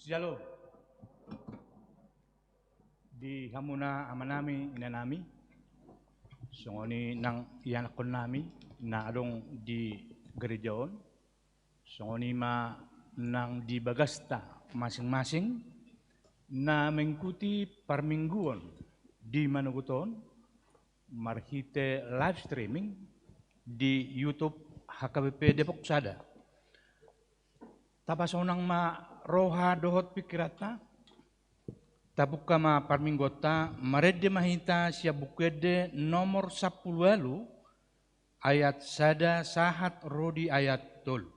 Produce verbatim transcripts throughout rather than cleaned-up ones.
Shalom. Di hamuna amanami, inanami, songon i nang ianakhonnami na adong di gereja on, songon i ma nang di bagasta masing-masing na mengikuti parmingguon di manogot on marhite live streaming di YouTube H K B P Depok Sada. Tapasonang ma roha dohot pingkiranta, tapungka ma parmingguonta, marende ma hita sian Buku Ende nomor sampulu ualu, ayat sada sahat ro di ayat tolu.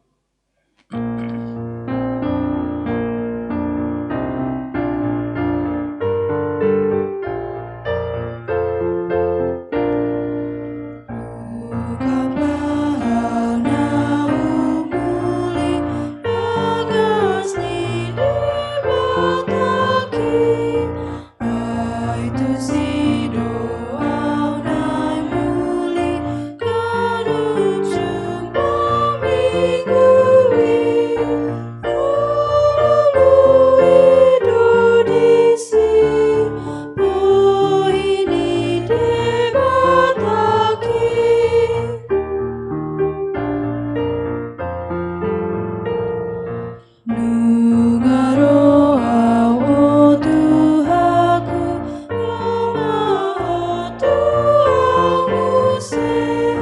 Nunga ro au, o Tuhanku, ro ma Ho tu ahu muse.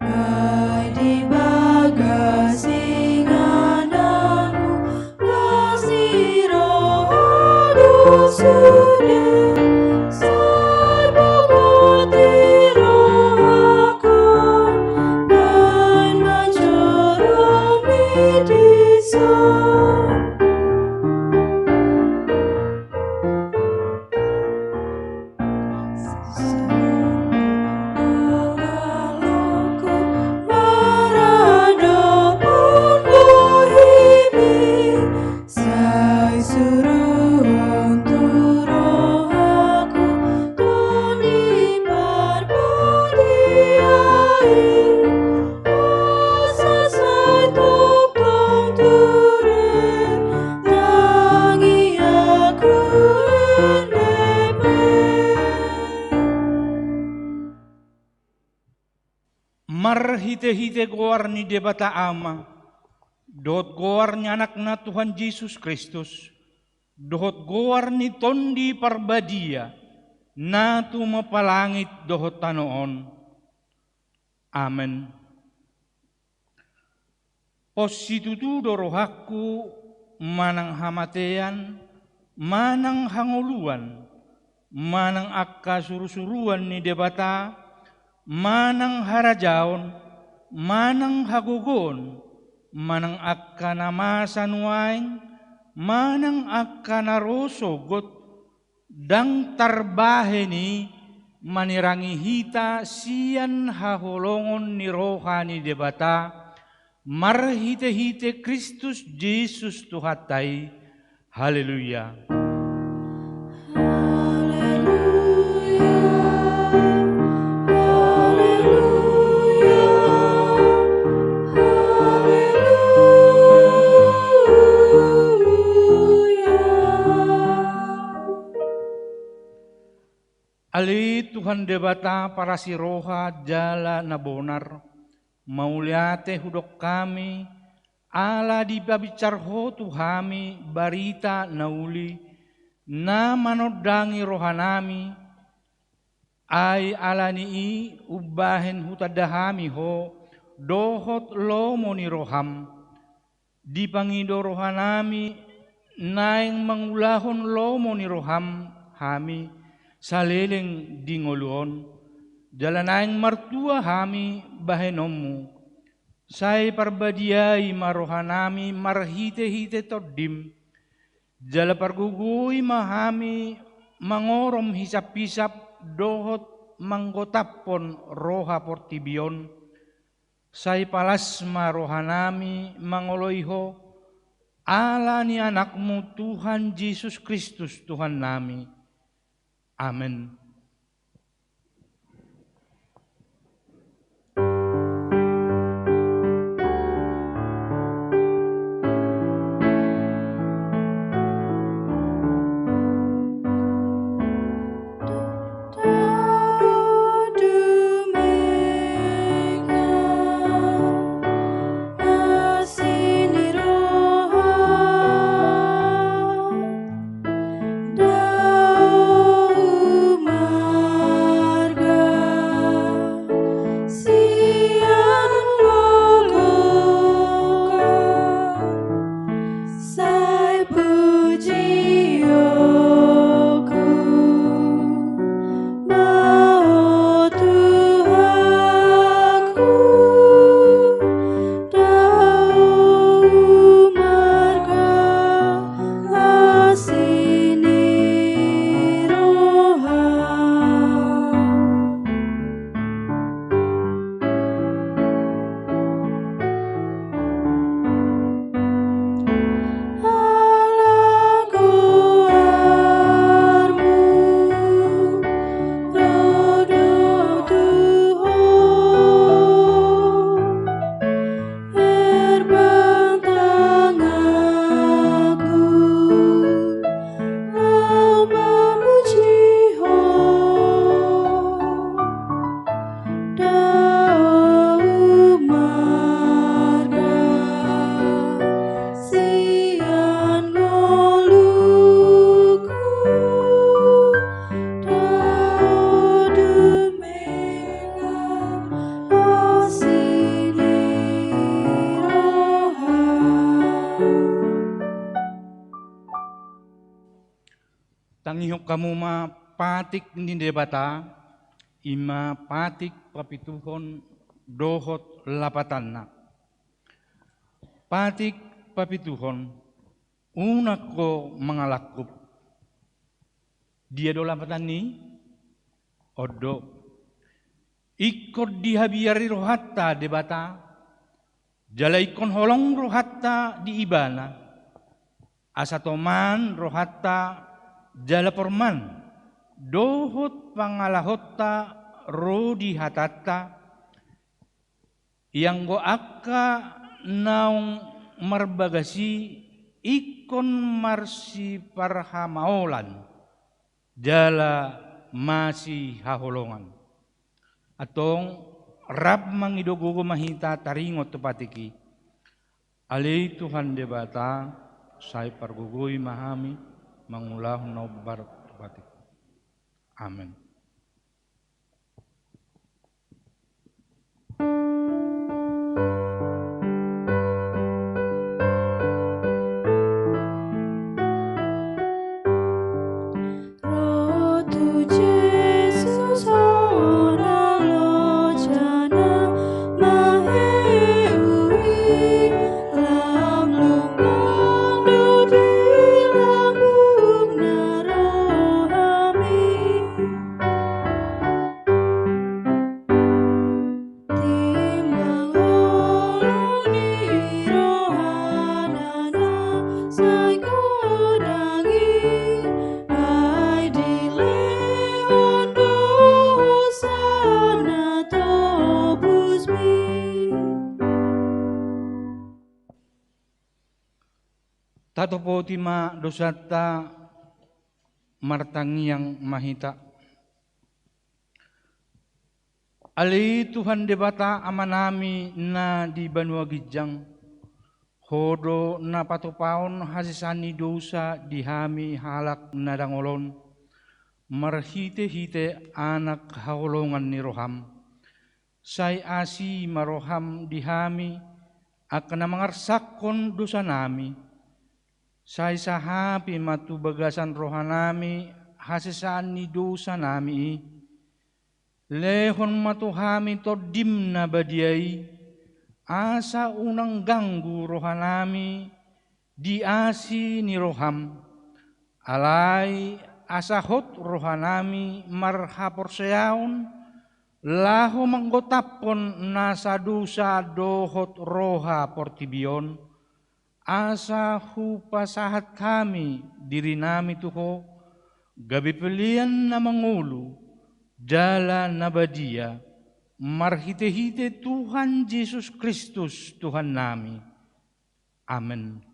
Ai di bagas ingananmu las ni roha do sude, sai bogot di rohangku baen ma joro mi dison. Sai suruhon tu rohangku Tondi Parbadia i, asa sai tongtong ture tangiangku ende pe. Marhitehite goar ni Debata Ama, dohot goar ni Anakna Tuhan Jesus Kristus, dohot goar ni Tondi Parbadia, na tumompa langit dohot tano on. Amen. Pos situtu do rohangku manang hamatean, manang hangoluan, manang angka surusuruan ni Debata, manang harajaon, manang hagogoon, manang angka na masa nuaeng, manang angka na ro sogot, ndang tarbahen i manirangi hita sian haholongon ni roha ni Debata, marhitehite Kristus Jesus Tuhanta i. Haleluya. Haleluya, haleluya, haleluya. Ale Tuhan Debata parasi roha jala na bonar, mauliate hudok hami, ala dipabinsar Ho tu hami barita na uli, na manondangi rohanami, ai ala ni i umbahen hutanda hami Ho, dohot lomo ni roham. Dipangido rohanami naeng mangulahon lomo ni roham hami saleleng di ngolu on, jala naeng martua hami bahenonmu. Sai parbadiai ma rohanami marhitehite Tondim, jala pargogoi ma hami mangorom hisaphisap dohot manggotaphon roha portibi on. Sai palas ma rohanami mangoloi Ho, ala ni Anakmu Tuhan Jesus Kristus Tuhannami. Amen. Tangihon hamu ma patik ni Debata, i ma patik papituhon dohot lapatanna. Patik papituhon, unang ho mangalangkup. Dia do lapatan ni? On do. Ingkon dihabiari rohanta Debata, jala ingkon holong rohanta di Ibana, asa toman rohanta jala porman dohot pangalahonta ro di hatanta, ianggo angka naung marbagas i ingkon marsiparhamaolan jala masihaholongan. Antong, rap mangido gogo ma hita taringot tu patik i. Ale Tuhan Debata, sai pargogoi ma hami mangulahon na hombar tu patik i. Amen. Ro tu Jesus hona lojana maheu i, lam lungkang do di lambungna rohami. Timbang holong ni rohana na sai godang i, ai dilehon do hosana tobusmi. Tatopoti ma dosanta, martangiang ma hita. Ale Tuhan Debata Amanami na di banua ginjang, Ho do na patupaon hasesaan ni dosa di hami halak na dangol on, marhitehite Anak haholongan ni roham. Sai asi ma roham di hami, angka na mangarsakhon dosanami. Sai sahapi ma tu bagasan rohanami hasesaan ni dosanami i. Lehon ma tu hami Tondim na badia i, asa unang ganggu rohanami di asi ni roham. Alai asa hot rohanami marhaporseaon, laho manggotaphon nasa dosa dohot roha portibi on, asa hupasahat hami dirinami tu Ho, gabe pelean na mangolu, jala na badia, marhitehite Tuhan Jesus Kristus Tuhannami. Amen.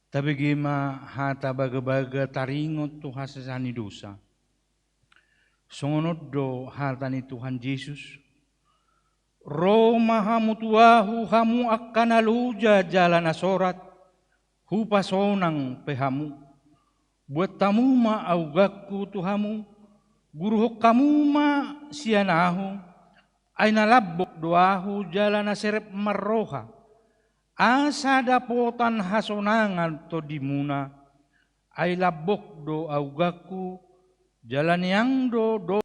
Tabege ma hata bagabaga taringot tu hasesaan ni dosa. Songon on do hata ni Tuhan Jesus: Ro ma hamu tu Ahu, hamu angka na loja jala na sorat, hupasonang pe hamu. Buat hamu ma auganku tu hamu, guruhon hamu ma sian Ahu, ai na lambok do Ahu jala na serep marroha. Asa dapotan hasonangan tondimuna, ai lambok do auganku, jala niang do do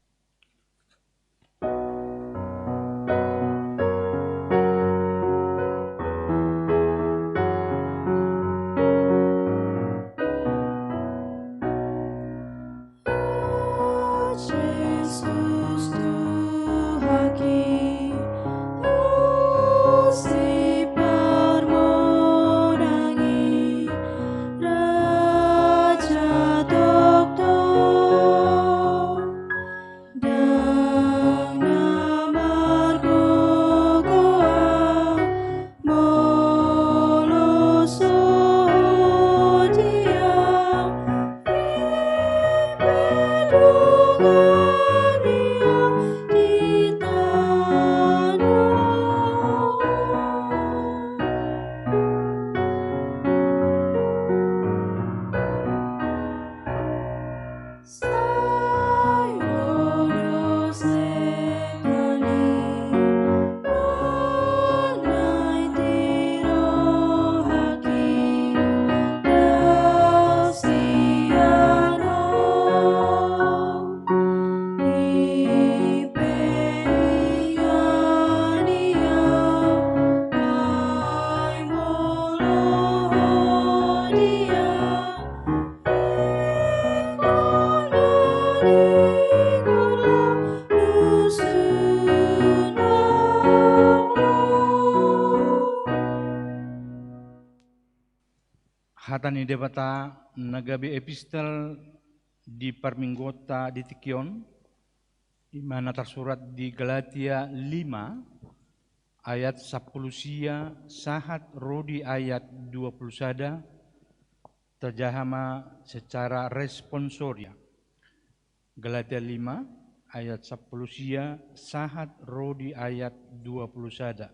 Hata ni Debata na gabe epistel di parmingguonta di tingki on, i ma na tarsurat di Galatia lima ayat sampulu sia sahat ro di ayat dua pulu sada, tajaha ma secara responsoria. Galatia lima ayat sampulu sia sahat ro di ayat dua pulu sada.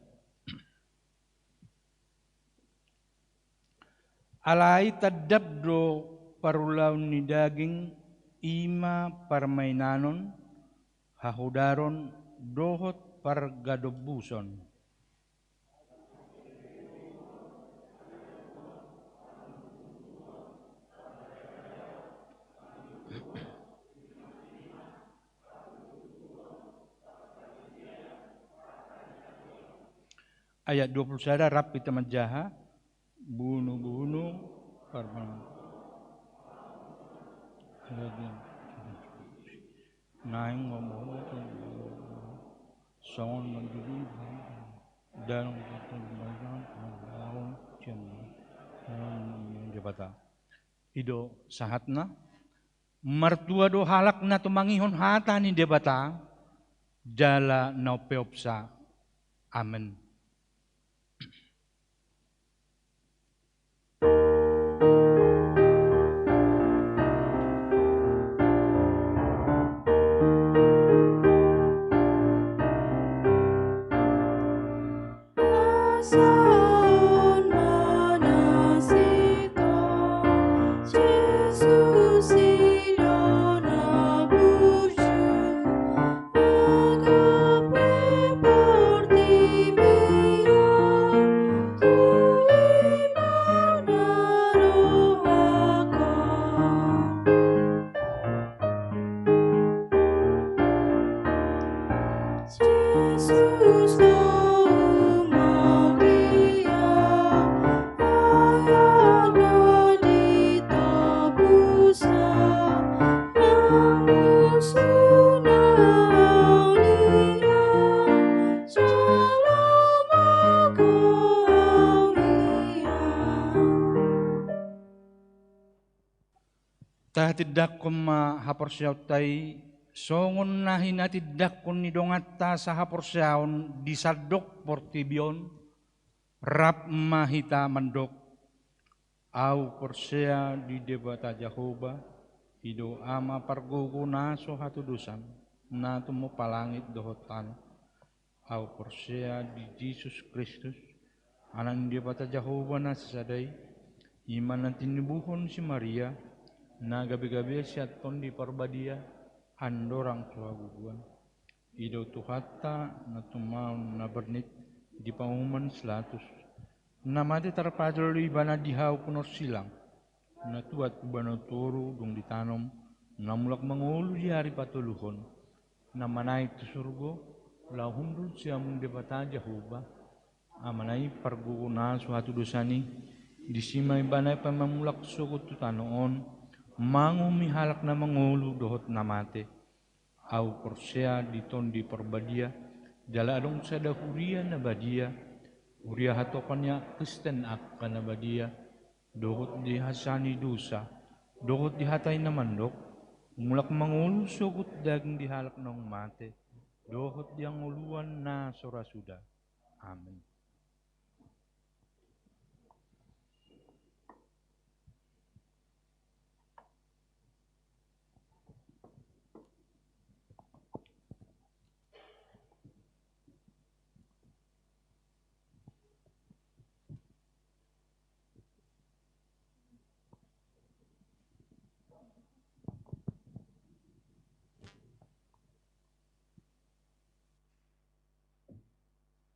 Alai tandap do parulaon ni daging, i ma parmainanon, hahodaron, dohot pargadombuson. Ayat dua puluh sada, rap hita manjaha. Bunuh-bunuh, parman-, naeng ngomong songon mandiri dan Debata. I do sahatna. Martua do halak na tumangihon hata ni Debata jala na umpeopsa. Amen. Tahatindangkon ma haporseaonta i, songon na hinatindangkon ni donganta sahaporseaon di sandok portibi on, rap ma hita mandok. Ahu porsea di Debata Jahowa, i do Ama pargogo na so hatodosan, na tumompa langit dohot tano. Ahu porsea di Jesus Kristus, Anak ni Debata Jahowa na sisada i, i ma na tinibuhon si Maria, na gabe-gabe sian Tondi Parbadia, andorang so hagogoan. I do Tuhanta na tumaon na bernit di pamuhuman si Pilatus, na mate tarpajolo Ibana di hau punarsilang, na tuat tu banua toru dung ditanom, na mulak mangolu di ari patoluhon, na manaek tu surgo, laho hundul siamun Debata Jahowa, Amana i pargogo na so hatodosan i. Disi ma Ibana i paima mulak sogot tu tano on, manguhumi halak na mangolu dohot na mate. Ahu porsea di Tondi Parbadia, jala adong sada huria na badia, huria hatopan ni Kristen angka na badia, dohot di hasesaan ni dosa, dohot di hata i na mandok, mulak mangolu sogot daging di halak naung mate, dohot di hangoluan na so ra suda. Amen.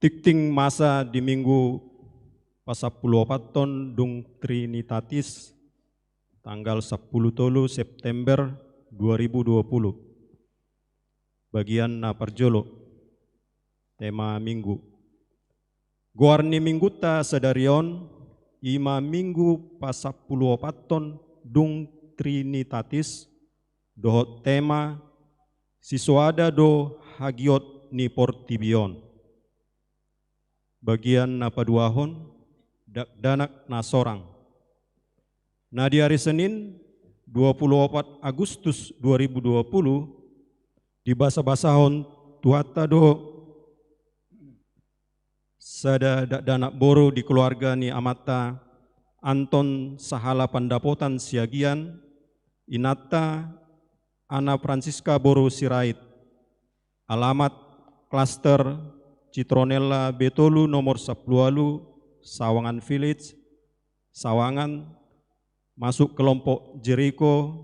Tingting masa di Minggu pasampuluopathon dung Trinitatis, tanggal sampulu tolu September dua ribu dua puluh. Bagian na parjolo. Tema Minggu. Goar ni Minggunta sadari on, i ma minggu pasampuluopathon dung Trinitatis, dohot tema sisoada do hagiot ni portibi on. Bagian na paduahon, dakdanak na sorang. Na di ari Senin, dua puluh opat Agustus dua ribu dua puluh, dibasabasahon Tuhanta do sada dakdanak boru di keluarga ni amanta Anton Sahala Pandapotan Siagian, inanta Ana Francisca boru Sirait. Alamat klaster Citronella B tolu nomor sampulu ualu, Sawangan Village, Sawangan, masuk kelompok Jeriko,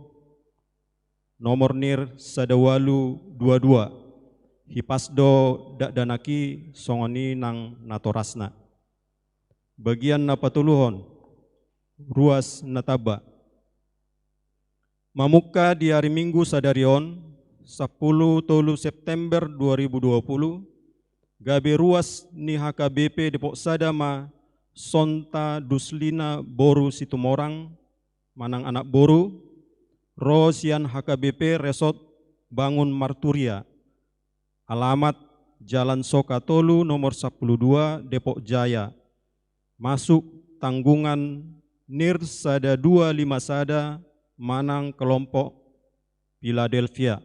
nomor nir sada ualu dua dua. Hipas do dakdanak i songon i nang natorasna. Bagian na patoluhon, ruas na tamba. Mamungka di ari Minggu sadari on, sampulu tolu September dua ribu dua puluh, gabe ruas ni H K B P Depok Sada ma Sonta Duslina boru Situmorang, manang anak boru, ro sian H K B P Resort Bangun Marturia. Alamat Jalan Soka tolu nomor sampulu dua, Depok Jaya. Masuk tanggungan nir sada dua lima sada manang kelompok Philadelphia.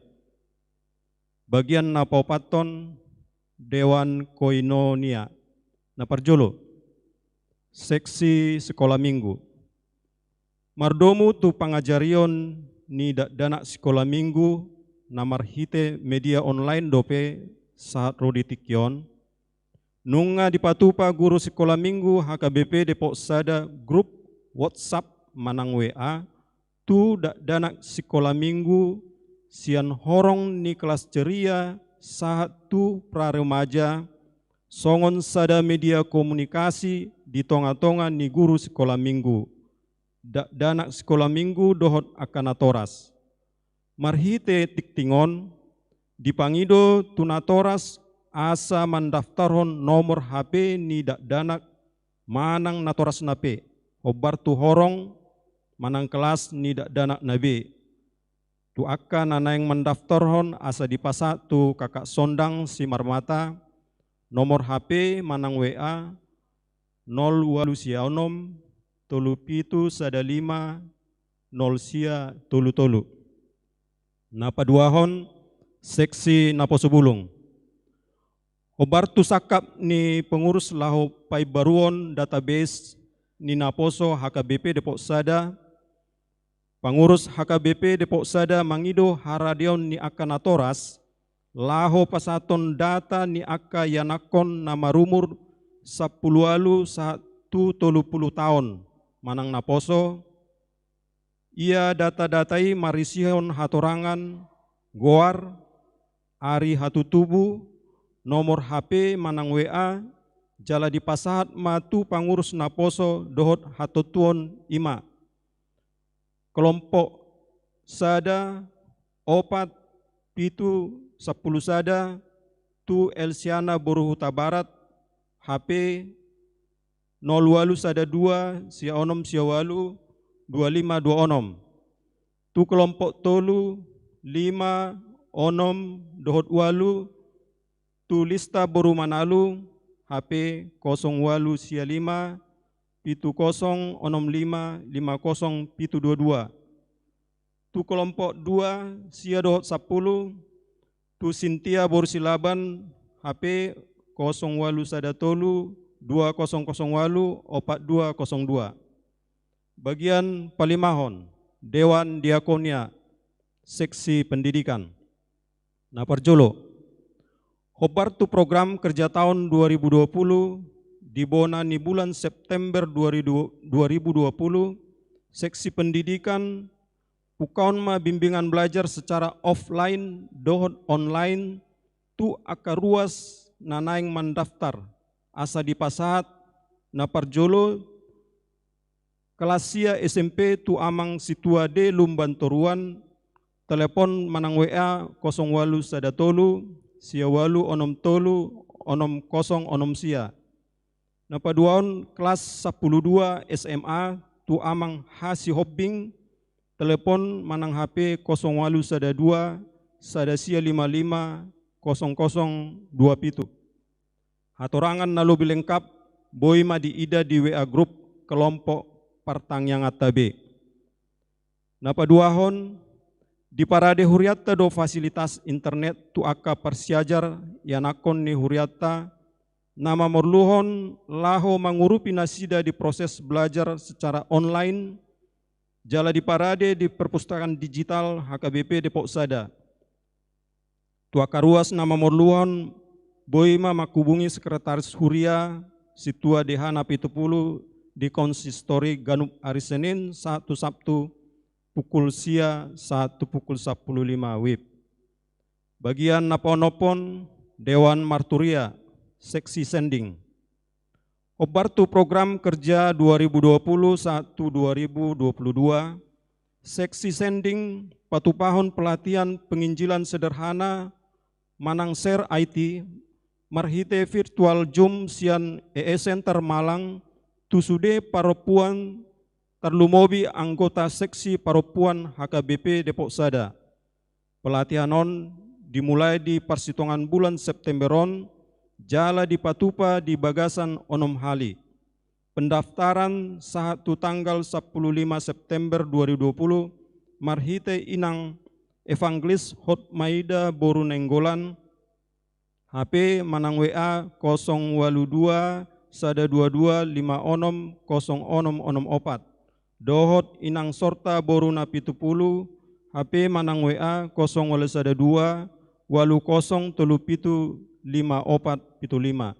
Bagian na paopathon, Dewan Koinonia. Na parjolo, seksi sekolah minggu. Mardomu tu pangajarion ni dakdanak sikola minggu na marhite media online dope sahat ro di tingki on, nunga dipatupa guru sikola minggu H K B P Depok Sada grup WhatsApp manang W A tu dakdanak sikola minggu sian horong ni kelas ceria sahat tu pra remaja, songon sada media komunikasi di tonga-tonga ni guru sikola minggu, dakdanak sikola minggu dohot angka natoras. Marhite tingting on, dipangido tu natoras asa mandaftarhon nomor H P ni dakdanak manang natorasna pe, hombar tu horong manang kelas ni dakdanakna be. Tu angka na naeng mandaftarhon asa dipasahat tu kakak Sondang Simarmata, nomor H P manang W A, nol ualu sia onom, tolu pitu sada lima, nol sia tolu tolu. Na paduahon, seksi naposo bulung. Hombar tu sangkap ni pengurus laho paimbaruon database ni naposo H K B P Depok Sada, pangurus H K B P Depok Sada mangido haradeon ni angka natoras laho pasahathon data ni angka ianakhon na marumur sampulu ualu sahat tu tolu pulu taon manang naposo. Ia data-data i marisihon hatorangan, goar, ari hatutubu, nomor H P manang W A, jala dipasahat ma tu pangurus naposo dohot hatontuon, i ma: kelompok sada, opat, pitu, sampulu sada, tu Elsiana boru Hutabarat, H P nol ualu sada dua sia onom sia ualu dua lima dua onom. Tu kelompok tolu, lima, onom dohot ualu, tu Lista boru Manalu, H P kosong ualu sia lima, pitu kosong onom lima, lima kosong pitu dua dua. Tu kelompok dua, sia dohot sampulu, tu Sintia boru Silaban, H P kosong ualu sada tolu, dua kosong kosong ualu, opat dua kosong dua. Bagian palimahon, Dewan Diakonia, seksi pendidikan. Na parjolo, hombar tu program kerja taon dua ribu dua puluh, di bona ni bulan September dua ribu, dua ribu dua puluh, seksi pendidikan pungkaon ma bimbingan belajar secara offline dohot online tu angka ruas na naeng mandaftar, asa dipasahat. Na parjolo, kelas sia S M P tu Amang Situa D Lumban Toruan, telepon manang W A kosong ualu sada tolu sia ualu onom tolu onom kosong onom sia. Na paduahon kelas sampulu dua S M A tu Amang H. Sihombing, telepon manang H P kosong ualu sada dua sada sia lima lima kosong kosong dua pitu. Hatorangan na lobi lengkap boi ma diida di W A grup kelompok partangianganta be. Na paduahon, diparade hurianta do fasilitas internet tu angka parsiajar ianakhon ni hurianta, na mamorluhon laho mangurupi nasida di proses belajar secara online, jala diparade di perpustakaan digital H K B P Depok Sada. Tu angka ruas na mamorluhon, boi ma manghubungi sekretaris huria, Sintua D H Napitupulu, di konsistori ganup ari Senin sahat tu Sabtu, pukul sia sahat tu pukul sampulu lima W I B. Bagian na paonomhon, Dewan Marturia, seksi sending. Hombar tu program kerja dua ribu dua puluh satu dua ribu dua puluh dua, seksi sending patupahon pelatihan penginjilan sederhana manang share I T marhite virtual Zoom sian E E Center Malang tu sude parompuan, tarlumobi anggota seksi parompuan H K B P Depok Sada. Pelatihan on dimulai di parsitongan bulan September on, jala dipatupa di bagasan onom hali. Pendaftaran sahat tu tanggal sampulu lima September dua ribu dua puluh marhite inang Evangelis Hotmaida boru Nainggolan, H P manang W A kosong ualu dua sada dua dua lima onom kosong onom onom opat, dohot inang Sorta boru Napitupulu, H P manang W A kosong ualu sada dua ualu kosong tolu pitu lima opat pitu lima.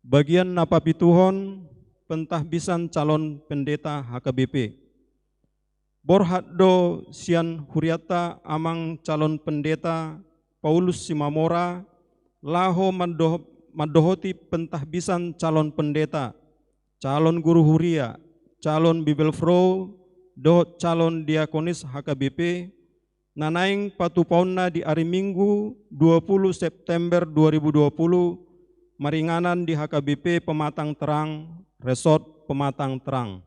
Bagian na papituhon, pentahbisan calon pendeta H K B P. Borhat do sian hurianta Amang calon pendeta Paulus Simamora laho mando-, mandohoti pentahbisan calon pendeta, calon guru huria, calon Bible Pro, dohot calon diakonis H K B P, na naeng patupaonna di ari Minggu dua puluh September dua ribu dua puluh, maringanan di H K B P Pematang Terang, Resort Pematang Terang.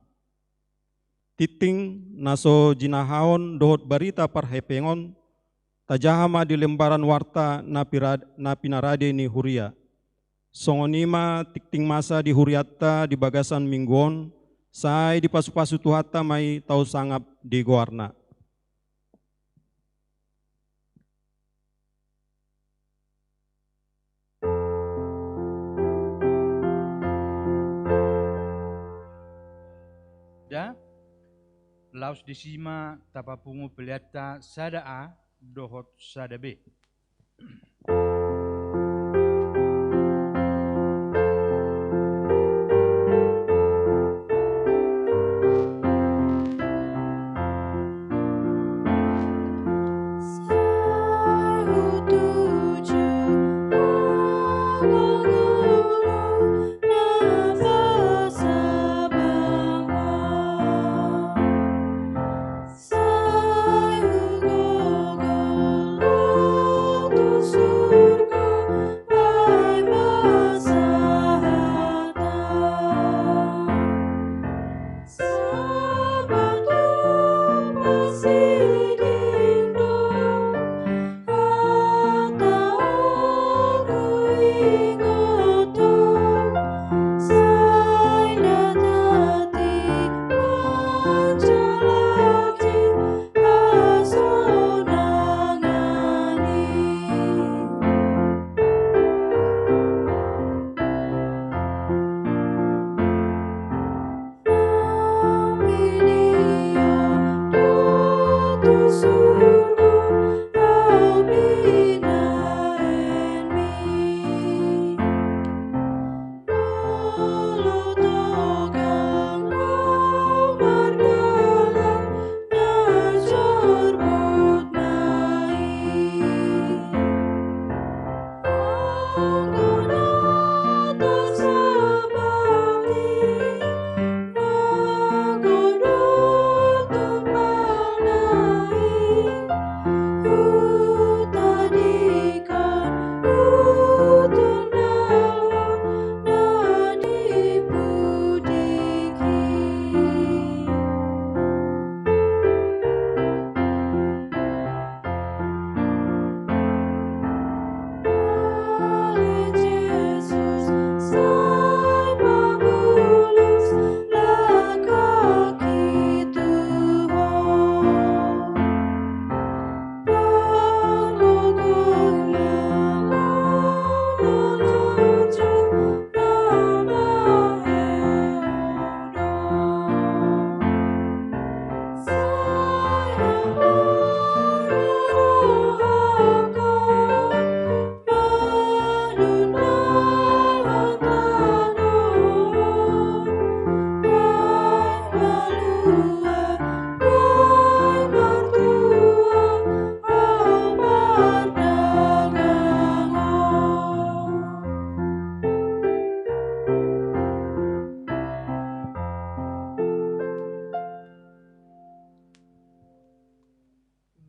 Tingting na so jinahahon dohot barita parhepengon, tajaha ma di lembaran warta na pira-, na pinarade ni huria. Songon i ma tingting masa di hurianta di bagasan minggu on, sai dipasupasu Tuhanta ma i tau sangap di goarna. Da, laos disi ma tapapungu peleanta sada A dohot sada B.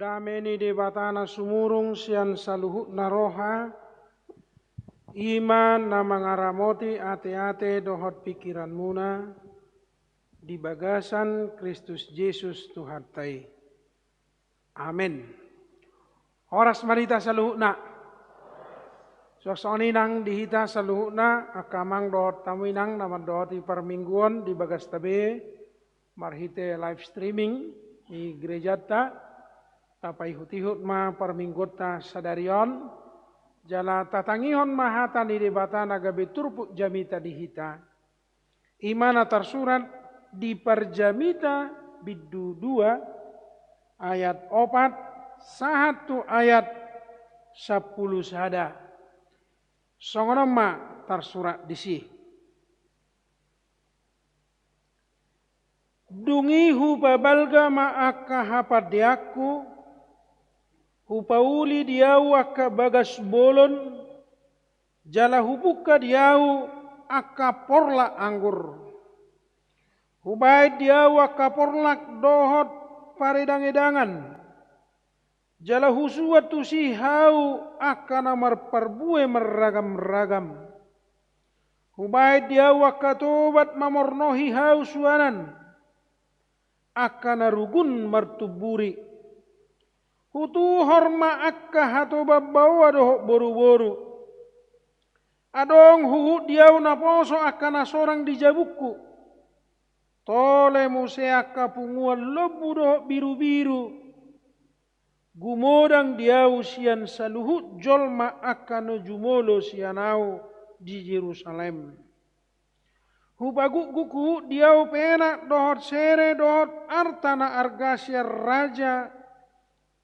Dame ni Debata na sumurung sian saluhutna roha, i ma na mangaramoti ateate dohot pingkiranmuna di bagasan Kristus Jesus Tuhanta i. Amen. Horas ma di hita saluhutna. Suang songon i nang di hita saluhutna, angka amang dohot hamu inang na mandohoti parmingguon di bagasta be, marhite live streaming di gerejanta, tapaihutihut ma parmingguonta sadari on, jala tatangihon ma hata ni Debata na gabe turpuk jamita di hita. I ma na tarsurat di Parjamita bindu dua ayat opat sahat tu ayat sampulu sada. Songon on ma tarsurat disi. Dung i hupabalga ma angka hapandeanku, hupauli di ahu angka bagas bolon, jala hubungka di ahu angka porlak anggur. Hubaen di ahu angka porlak dohot paredangedangan, jala husuan tusi ahu angka na marparbue marragamragam. Hubaen di ahu angka tobat mamornohi ahu suanan, angka na rugun martumburi. Hutuhor ma angka hatoban baoa dohot boruboru. Adong huhut di ahu naposo angka na sorang di jabungku. Tole muse angka punguan lombu dohot birubiru. Gumodang di ahu sian saluhut jolma angka na jumolo sian ahu di Jerusalem. Hupagukguk huhut di ahu penak dohot sere dohot arta na arga sian raja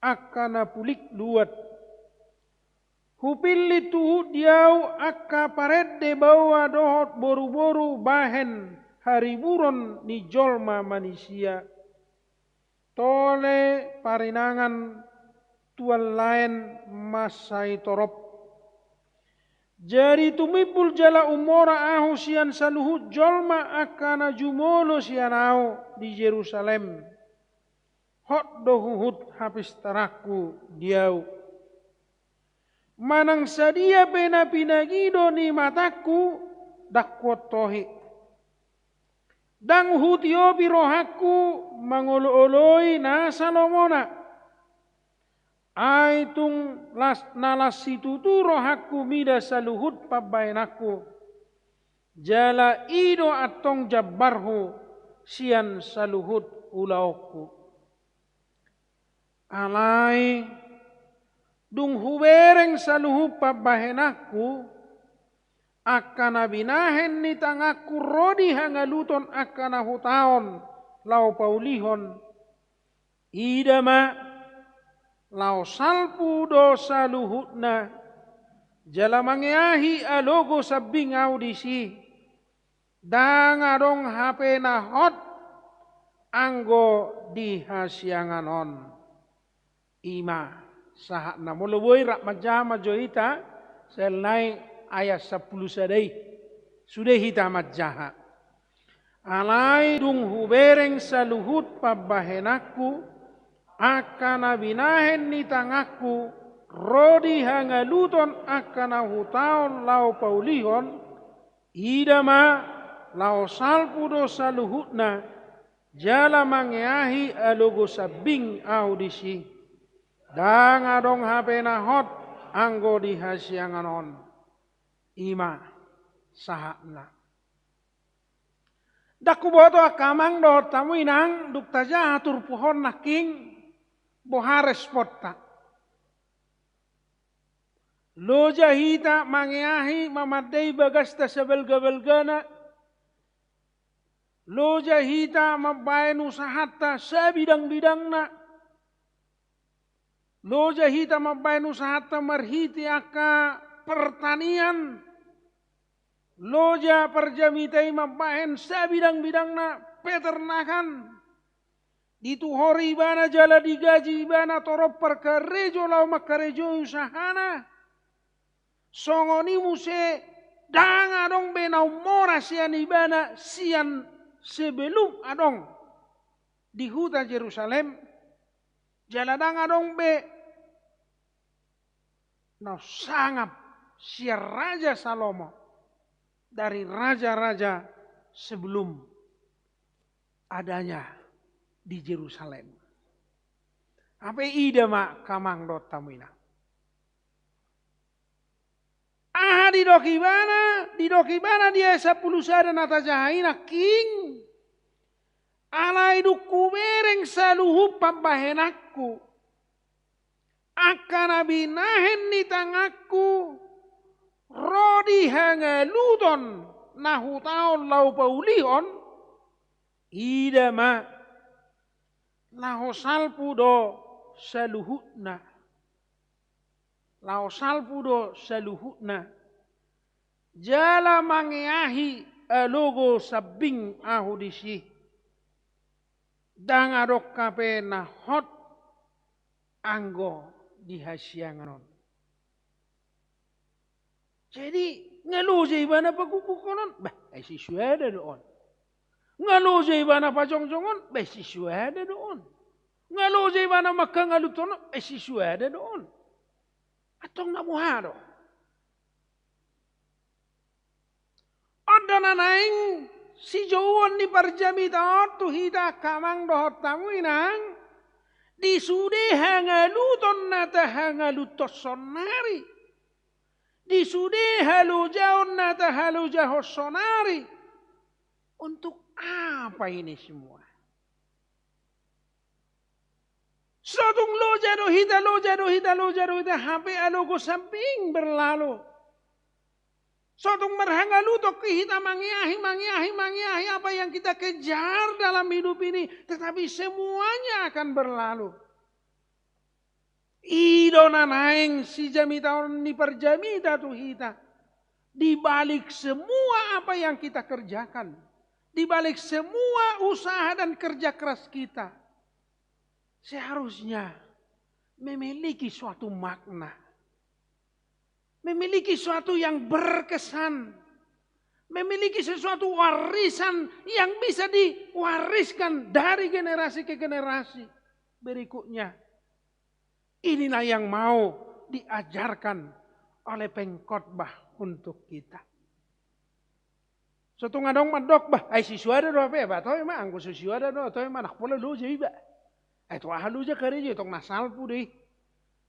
angka na pulik luat. Hupillit huhut di ahu angka parende baoa dohot boruboru bahen hariburon ni jolma manisia. Tole parinangan tuan laen mansai torop. Jadi tumimbul jala umora ahu sian saluhut jolma angka na jumolo sian ahu di Jerusalem. Hot do huhut hapistaranku di ahu. Manang sadia pe na pinagido ni matangku, ndang huontohi. Ndang hutiopi rohangku mangolooloi nasa lomona. Ai tung las, na las situtu rohangku mida saluhut pambahenanku. Jala i do antong jambarhu sian saluhut ulaonku. Alai, dung hubereng saluhut pambahenanku, angka na binahen ni tanganku ro di hangaluton angka na hutaon laho paulihon, ida ma, laho salpu do saluhutna, jala mangeahi alogo sambing ahu disi. Ndang adong hape na hot anggo di hasiangan on. I ma sahatna. Molo boi, rap manjaha ma jo hita, sel nai ayat sampulu sada i. Sude hita manjaha. Alai dung hubereng saluhut pambahenanku, angka na binahen ni tanganku, ro di hangaluton angka na hutaon laho paulihon, ida ma, laho salpu do saluhutna, jala mangeahi alogo sambing ahu disi. Ndang adong hape na hot anggo di hasiangan on. I ma sahatna. Ndang huboto angka amang dohot hamu inang, dung tajaha turpuk on nangkin, boha responta. Loja hita mangeahi mamandei bagasta sabalgabalgana. Loja hita mambahen usahanta sabidang-bidangna. Loja hita mambahen usahanta marhite angka pertanian. Loja parjamita i mambahen sabidang-bidangna peternakan. Dituhori ibana jala digaji ibana torop parkarejo laho mangkarejoi usahana. Songon i muse ndang adong be na ummora sian ibana sian sebelum adong di huta Jerusalem. Jala ndang adong be na sangap sian Raja Salomo dari raja-raja sebelum adanya di Jerusalem. Hape ida ma angka amang dohot hamu inang. Aha didok ibana, didok ibana di ayat sampulu sada na tajaha i nangkin. Alai dung hubereng saluhut pambahenanku, angka na binahen ni tanganku ro di hangaluton na hutaon laho paulihon, ida ma laho salpu do saluhutna. Laho salpu do saluhutna. Jala mangeahi alogo sambing ahu disi. Ndang adong hape na hot anggo di hasiangan on. Jadi, nga loja ibana paguguhon on, bah, ai si suada do on. Nga loja ibana pajongjong on, bah, ai si suada do on. Nga loja ibana manghangaluthon on, bah, ai si suada do on. Antong na boha do? On do na naeng sijouon ni parjamita on tu hita angka amang dohot hamu inang, di sude hangaluton na tahangaluthon saonari, di sude halojaon na tahalojahon saonari. Untuk apa ini semua? So tung loja do hita, loja do hita, loja do hita, hape alogo sambing berlalu. So tung marhangaluthon hita mangeahi, mangeahi, mangeahi apa yang kita kejar dalam hidup ini, tetapi semuanya akan berlalu. I do na naeng sijamitaon ni parjamita tu hita. Di balik semua apa yang kita kerjakan, di balik semua usaha dan kerja keras kita, seharusnya memiliki suatu makna, memiliki suatu yang berkesan, memiliki sesuatu warisan yang bisa diwariskan dari generasi ke generasi berikutnya. Inilah yang mau diajarkan oleh pengkhotbah untuk kita. So tung adong mandok, bah, ai si suada do hape, bah, toe ma, anggo so suada do, toe ma, ndang pola loja iba. Ai tu aha loja karejo i, tong na salpu do i.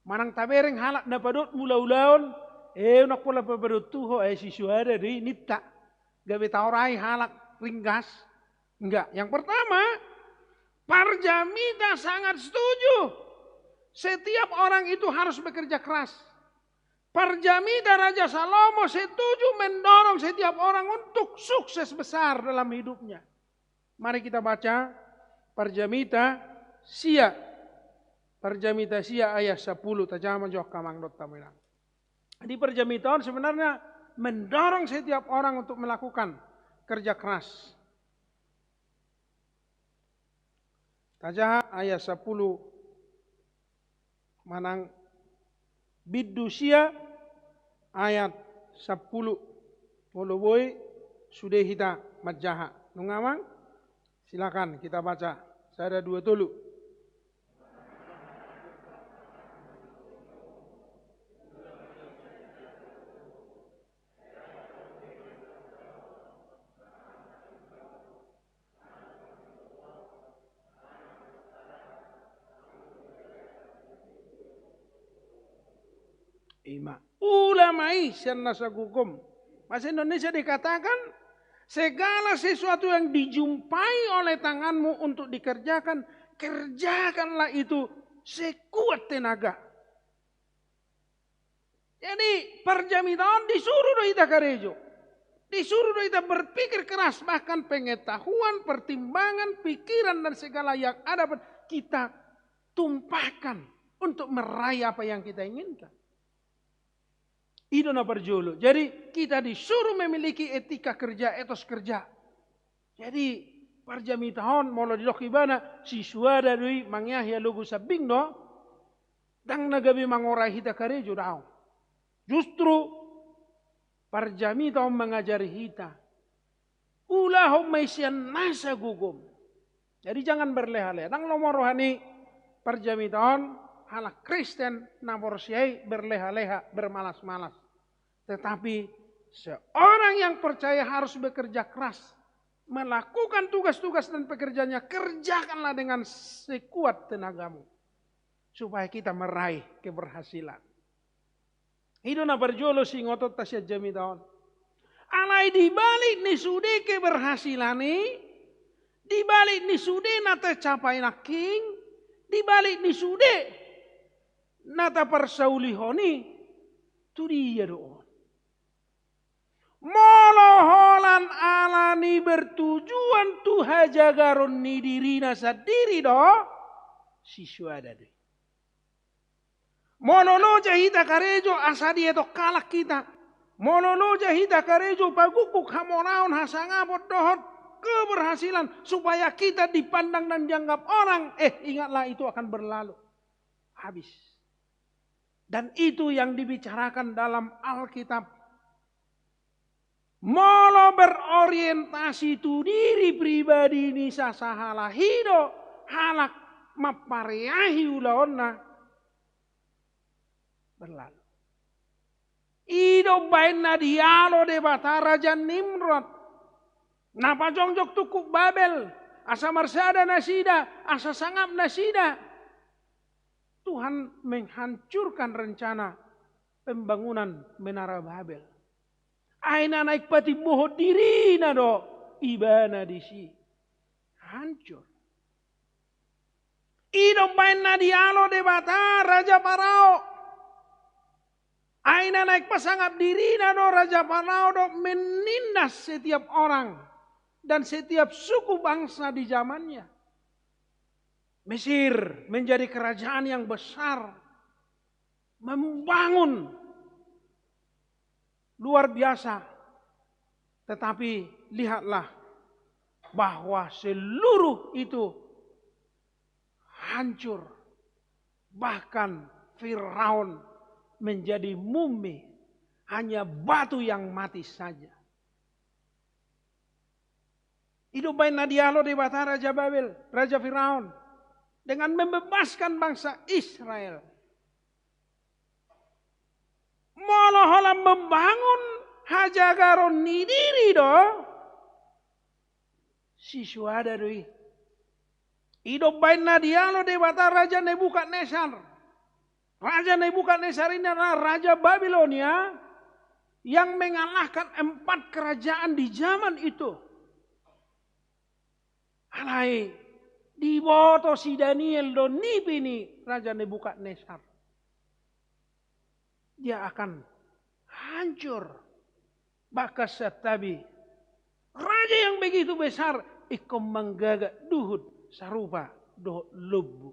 Manang tabereng halak na padot mula ulaon, eh, ndang pola papadot tu ho, ai si suada do i, ninta. Gabe taorai halak ringgas. Enggak. Yang pertama, parjamita sangat setuju setiap orang itu harus bekerja keras. Parjamita Raja Salomo setuju mendorong setiap orang untuk sukses besar dalam hidupnya. Mari kita baca parjamita sia. Parjamita sia ayat sampulu, tajaha ma jo angka amang dohot hamu inang. Di parjamita on sebenarnya mendorong setiap orang untuk melakukan kerja keras. Tajaha ayat sampulu manang bindu sia ayat sampulu. Molo boi sude hita manjaha. Nunga amang? Silakan kita baca. Sada, dua, tolu. Ima. Ula ma i sian nasa gogom. Bahasa Indonesia dikatakan, segala sesuatu yang dijumpai oleh tanganmu untuk dikerjakan, kerjakanlah itu sekuat tenaga. Jadi, parjamita on disuruh do hita karejo. Disuruh do hita berpikir keras, bahkan pengetahuan, pertimbangan, pikiran, dan segala yang ada pun kita tumpahkan untuk meraih apa yang kita inginkan. I do na parjolo. Jadi, kita disuruh memiliki etika kerja, etos kerja. Jadi, parjamita on, molo didok ibana, si suada do i, mangeahi alogo sambing do, ndang na gabe mangorai hita karejo, daong. Justru, parjamita on mangajari hita. Ulahon ma i sian nasa gogom. Jadi jangan berleha-leha. Ndang lomo roha ni Parjamita on, halak Kristen na porsea i berleha-leha, bermalas-malas. Tetapi seorang yang percaya harus bekerja keras, melakukan tugas-tugas dan pekerjaannya, kerjakanlah dengan sekuat tenagamu, supaya kita meraih keberhasilan. I do na parjolo siingotonta sian jamita on. Alai di balik ni sude keberhasilan i, di balik ni sude na tacapai nangkin, di balik ni sude na taparsaulihon i, tu dia do on? Molo holan ala ni bertujuan tu hajagaron ni dirina sandiri do, sisuada do i. Molo loja hita karejo asa dietong halak hita. Molo loja hita karejo pagukguk hamoraon, hasangapon dohot keberhasilan supaya kita dipandang dan dianggap orang, eh, ingatlah, itu akan berlalu. Habis. Dan itu yang dibicarakan dalam Alkitab. Molo berorientasi tu diri pribadi ni sasahalak i do halak mampareahi ulaonna, berlalu. I do umbaen na dialo Debata raja Nimrod, na pajongjong tungkuk Babel, asa marsada nasida, asa sangap nasida. Tuhan menghancurkan rencana pembangunan Menara Babel. Ai na naeng patimbohon dirina do ibana disi. Hancur. I do umbaen na dialo Debata raja Parao. Ai na naeng pasangap dirina do raja Parao do menindas setiap orang dan setiap suku bangsa di zamannya. Mesir menjadi kerajaan yang besar, membangun luar biasa. Tetapi lihatlah bahwa seluruh itu hancur. Bahkan Firaun menjadi mumi, hanya batu yang mati saja. I do umbaen na dialo Debata raja Babel, raja Firaun, dengan membebaskan bangsa Israel. Molo holan membangun hajagaron ni diri do, sisuada do i. I do umbaen na dialo Debata raja Nebukadnesar. Raja Nebukadnesar ini adalah raja Babilonia yang mengalahkan empat kerajaan di zaman itu. Alai diboto si Daniel do nipi ni raja Nebukadnesar. Dia akan hancur. Bahkan santabi, raja yang begitu besar ingkon manggagak duhut sarupa dohot lombu.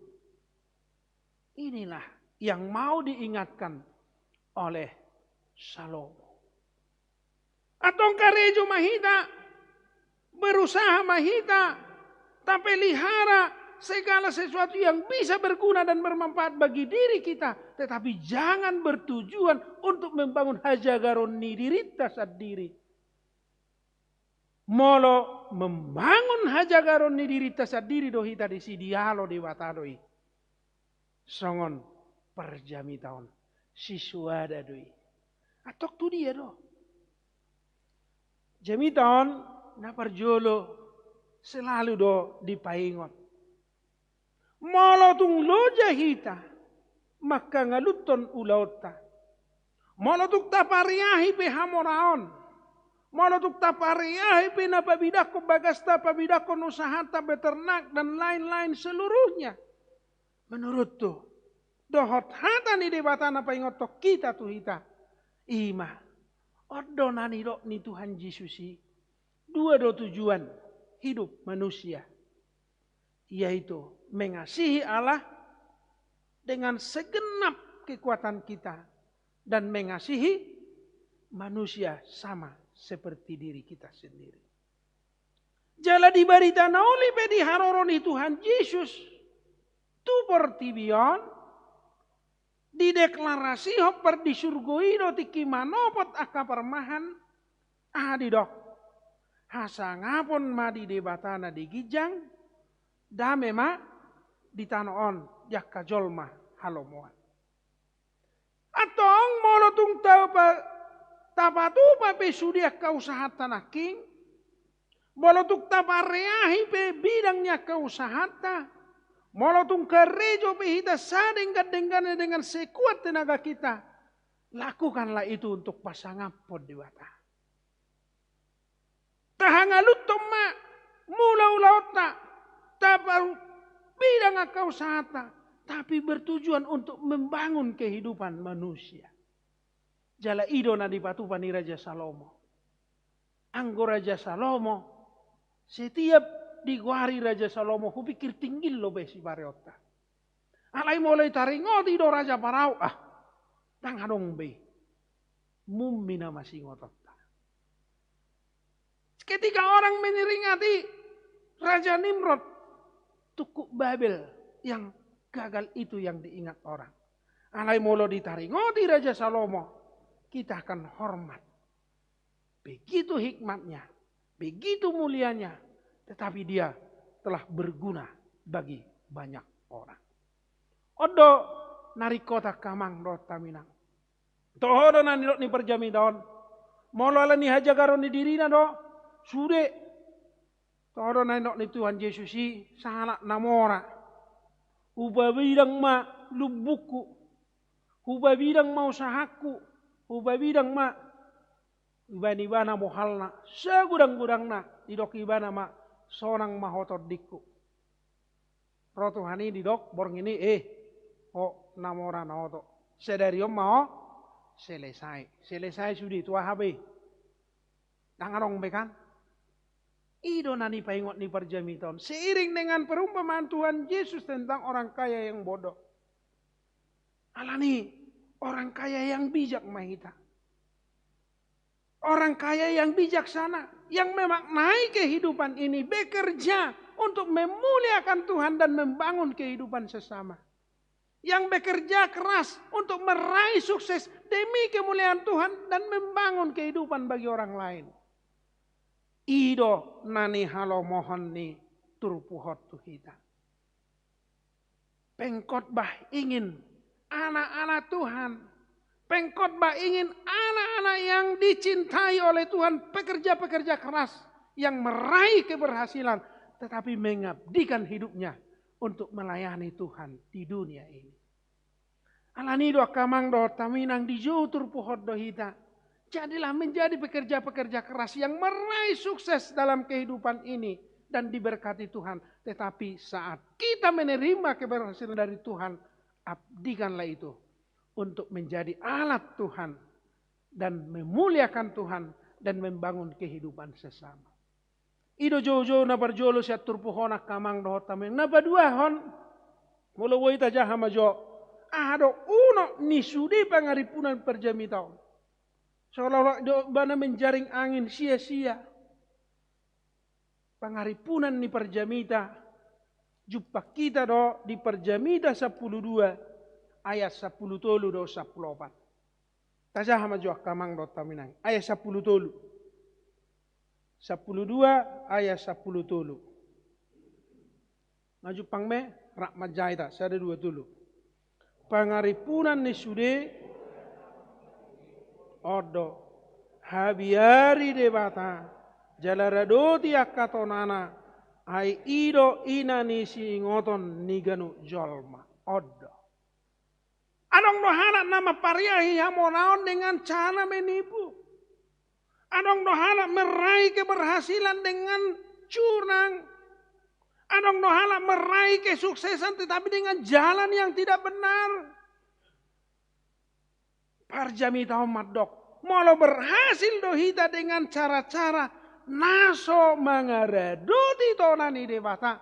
Inilah yang mau diingatkan oleh Salomo. Antong karejo ma hita, berusaha ma hita tapelihara segala sesuatu yang bisa berguna dan bermanfaat bagi diri kita, tetapi jangan bertujuan untuk membangun hajagaron ni dirinta sandiri. Molo membangun hajagaron ni dirinta sandiri do hita, disi dialo Debata do i. Songon parjamita on, sisuada do i. Antong tu dia do? Jamita on na parjolo selalu do dipaingot. Molo tung loja hita mangkaluathon ulaonta, molo tung tapareahi pe hamoraon, molo tung tapareahi pe na pabidangkon bagasta, pabidangkon usahanta, beternak dan lain-lain seluruhnya, menuruthu, dohot hata ni Debata na paingothon hita tu hita, i ma, on do na nidok ni Tuhan Jesus i, dua do tujuan hidup manusia, yaitu mengasihi Allah dengan segenap kekuatan kita dan mengasihi manusia sama seperti diri kita sendiri. Jala di barita na uli pe di haroro ni Tuhan Jesus tu portibi on, dideklarasihon pardisurgo i do tingki manopot angka parmahan, aha didok? Hasangapon ma di Debata na di ginjang, dame ma di tano on di angka jolma halomoan. Antong molo tung tapa-, tapatupa pe sude angka usahanta nangkin, molo tung tapareahi pe bidang ni angka usahanta, molo tung karejo pe hita sadenggan-dengganna dengan sekuat tenaga kita, lakukanlah itu untuk pasangaphon Debata. Tahangaluthon ma mula-ulaonta, tapabidang angka usahanta, tapi bertujuan untuk membangun kehidupan manusia. Jala i do na dipatupa ni Raja Salomo. Anggo Raja Salomo, setiap digoari Raja Salomo, hupikir tinggil do be sipareonta. Alai molo ditaringoti do Raja Parao, ah, ndang adong be. Mummi nama singotonta. Ketika orang menyeringati Raja Nimrod, tungkuk Babel yang gagal itu yang diingat orang. Alai molo ditaringoti Raja Salomo, kita akan hormat. Begitu hikmatnya, begitu mulianya, tetapi dia telah berguna bagi banyak orang. On do na ringkot angka amang dohot inang. Toho do na nidok ni parjamita on. Molo ala ni hajagaron ni dirina do, sude. Toho do na nidok ni Tuhan Jesus i, sahalak na mora. Hupabidang ma lumbungku. Hupabidang ma usahangku. Hupabidang ma. Dibaen ibana bohalna. Sagodang-godangna. Didok ibana ma, sonang ma ho tondingku. Ro Tuhan i didok borngin i, eh, ho na mora na oto. Sadari on ma ho selesai. Selesai sude, tu aha be. Ndang adong be kan. I do na nipaingot ni parjamita on. Seiring dengan perumpamaan Tuhan Yesus tentang orang kaya yang bodoh. Alani orang kaya yang bijak ma hita. Orang kaya yang bijaksana, yang memaknai kehidupan ini, bekerja untuk memuliakan Tuhan dan membangun kehidupan sesama. Yang bekerja keras untuk meraih sukses demi kemuliaan Tuhan dan membangun kehidupan bagi orang lain. I do na nihalomohon ni turpuk on tu hita. Pengkhotbah ingin anak-anak Tuhan. Pengkhotbah ingin anak-anak yang dicintai oleh Tuhan, pekerja-pekerja keras yang meraih keberhasilan, tetapi mengabdikan hidupnya untuk melayani Tuhan di dunia ini. Alani do angka amang dohot inang, dijou turpuk on do hita. Jadilah menjadi pekerja-pekerja keras yang meraih sukses dalam kehidupan ini dan diberkati Tuhan. Tetapi saat kita menerima keberhasilan dari Tuhan, abdikanlah itu untuk menjadi alat Tuhan dan memuliakan Tuhan dan membangun kehidupan sesama. I do joujou na parjolo sian turpuk on angka amang dohot inang. Na paduahon, molo boi tajaha ma jo, aha do unok ni sude pangarimpunan parjamita on. Seolah-olah do ibana menjaring angin sia-sia. Pangarimpunan ni parjamita, jumpang hita do di Parjamita sampulu dua ayat sampulu tolu dohot sampulu opat. Tajaha ma jo angka amang dohot inang. Ayat sampulu tolu. Sampulu dua ayat sampulu tolu. Na jumpang be, rap manjaha hita, sada dua tolu. Pangarimpunan ni sude, on do, habiari Debata, jala radoti angka tonana, ai i do ina ni siingoton ni ganup jolma. On do. Adong do halak na mampariahi hamoraon dengan cara menipu. Adong do halak meraih keberhasilan dengan curang. Adong do halak meraih kesuksesan tetapi dengan jalan yang tidak benar. Parjamita on mandok, molo berhasil do hita dengan cara-cara na so mangaradoti tona ni Debata,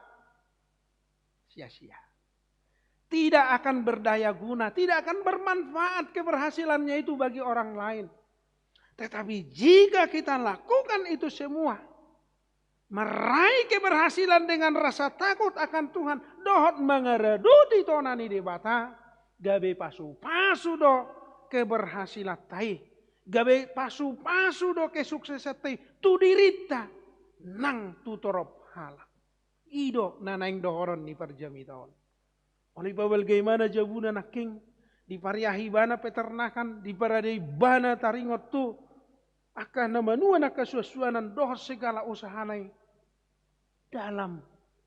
sia-sia. Tidak akan berdaya guna, tidak akan bermanfaat keberhasilannya itu bagi orang lain. Tetapi jika kita lakukan itu semua, meraih keberhasilan dengan rasa takut akan Tuhan, dohot mangaradoti tona ni Debata, gabe pasu-pasu do keberhasilanta i, gabe pasu-pasu do kesuksesanta i, tu dirinta nang tu torop halak. I do na naeng dohonon ni parjamita on. Olo dipabalga ibana jabuna nangkin, dipariahi ibana peternakan, diparadei ibana taringot tu angka na manuan angka suansuanan dohot segala usahana i dalam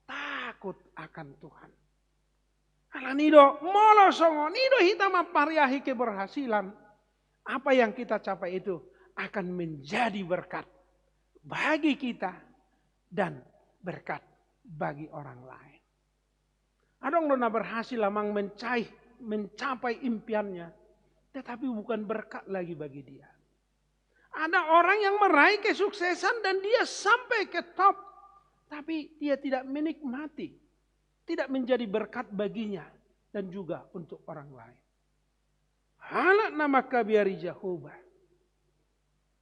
takut akan Tuhan. Alani do, molo songon i do hita mampariahi keberhasilan, apa yang kita capai itu akan menjadi berkat bagi kita dan berkat bagi orang lain. Adong do na berhasil amang mencai, mencapai impiannya, tetapi bukan berkat lagi bagi dia. Ada orang yang meraih kesuksesan dan dia sampai ke top, tapi dia tidak menikmati, tidak menjadi berkat baginya dan juga untuk orang lain. Halak na mangkabiari Jahowa,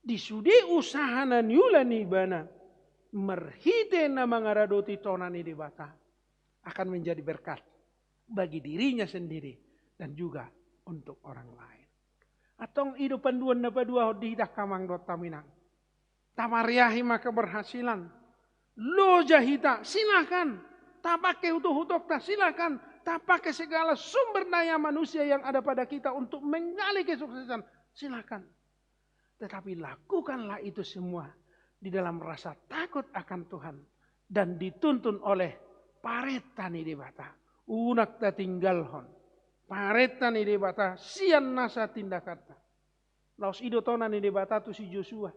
di sude usaha na niula ni ibana, marhite na mangaradoti tona ni Debata, akan menjadi berkat bagi dirinya sendiri dan juga untuk orang lain. Antong i do panduan na paduahon di hita angka amang dohot hamu inang. Tapariahi ma keberhasilan. Loja hita, silakan. Tapake utok-utokta, silakan. Tapake segala sumber daya manusia yang ada pada kita untuk menggali kesuksesan, silakan. Tetapi lakukanlah itu semua di dalam rasa takut akan Tuhan dan dituntun oleh parenta ni Debata. Unang tatinggalhon parenta ni Debata sian nasa tindakanta. Laos i do tona ni Debata tu si Josua.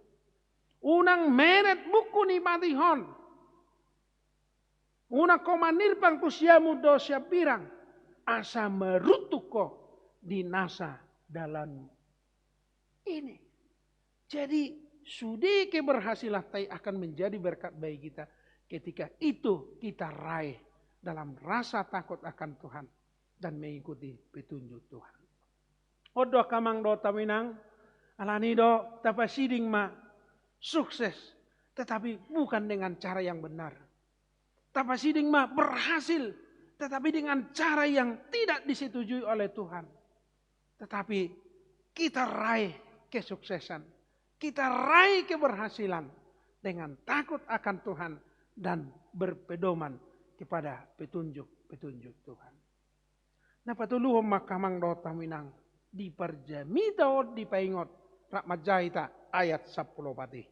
Unang meret buku ni patihon. Unang ho manirpang tu siamun dohot siambirang, asa maruntung ho di nasa dalanmu. Ini. Jadi, sude keberhasilanta i akan menjadi berkat bagi kita ketika itu kita raih dalam rasa takut akan Tuhan dan mengikuti petunjuk Tuhan. On do angka amang dohot hamu inang, alani do tapasiding ma sukses, tetapi bukan dengan cara yang benar. Tapasiding ma berhasil, tetapi dengan cara yang tidak disetujui oleh Tuhan. Tetapi kita raih kesuksesan, kita raih keberhasilan dengan takut akan Tuhan dan berpedoman kepada petunjuk-petunjuk Tuhan. Na patoluhon ma angka amang dohot hamu inang, di parjamita on dipaingot, rap manjaha hita ayat sampulu opat i.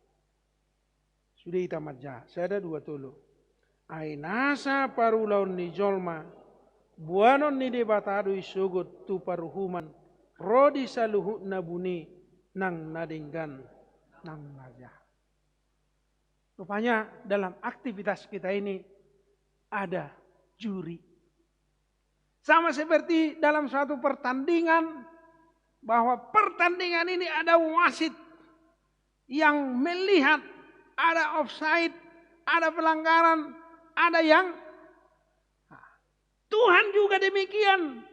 Sude hita manjaha, sada dua tolu. Ai nasa parulaon ni jolma, boanon ni Debata do i sogot tu paruhuman, ro di saluhut na buni nang na denggan nang na jahat. Rupanya dalam aktivitas kita ini ada juri. Sama seperti dalam suatu pertandingan, bahwa pertandingan ini ada wasit yang melihat, ada offside, ada pelanggaran, ada yang, nah, Tuhan juga demikian.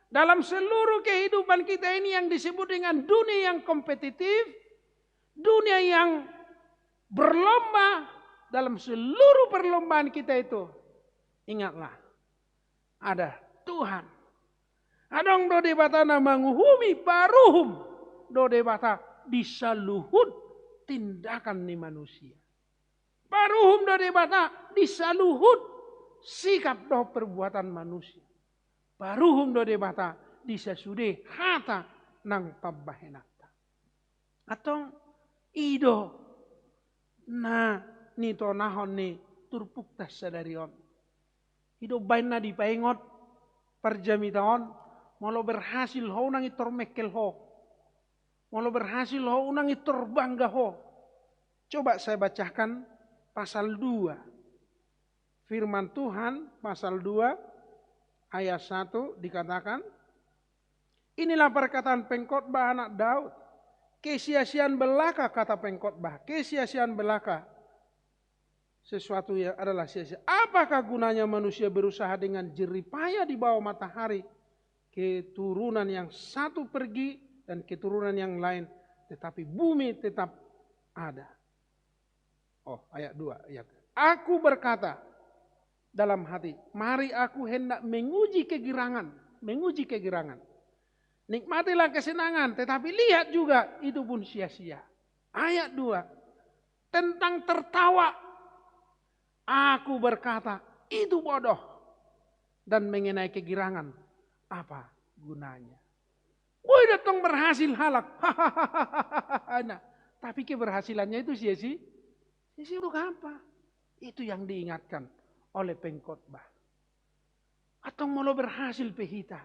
Dalam seluruh kehidupan kita ini yang disebut dengan dunia yang kompetitif, dunia yang berlomba, dalam seluruh perlombaan kita itu, ingatlah, ada Tuhan. Adong do Debata na manguhumi, paruhum do Debata di saluhut tindakan ni manusia. Paruhum do Debata di saluhut sikap dohot perbuatan manusia. Paruhum do Debata di sasude hata nang pambahenanta. Antong i do na nitonahon ni turpukta sadari on. I do umbahen na dipaingot parjamita on, molo berhasil ho unang intor mengkel ho. Molo berhasil ho unang intor bangga ho. Coba saya bacakan pasal dua. Firman Tuhan pasal dua ayat satu dikatakan, inilah perkataan pengkhotbah anak Daud. Kesia-siaan belaka, kata pengkhotbah, kesia-siaan belaka. Sesuatu yang adalah sia-sia. Apakah gunanya manusia berusaha dengan jerih payah di bawah matahari? Keturunan yang satu pergi dan keturunan yang lain, tetapi bumi tetap ada. Oh, ayat dua, ayat. Aku berkata dalam hati, mari aku hendak menguji kegirangan, menguji kegirangan. Nikmatilah kesenangan, tetapi lihat juga itu pun sia-sia. Ayat dua, tentang tertawa, aku berkata, itu bodoh. dan mengenai kegirangan, apa gunanya? Boi do tong berhasil halak. Nah, tapi keberhasilannya itu sia-sia. Sia-sia untuk apa? Itu yang diingatkan oleh pengkhotbah. Antong molo berhasil pe hita,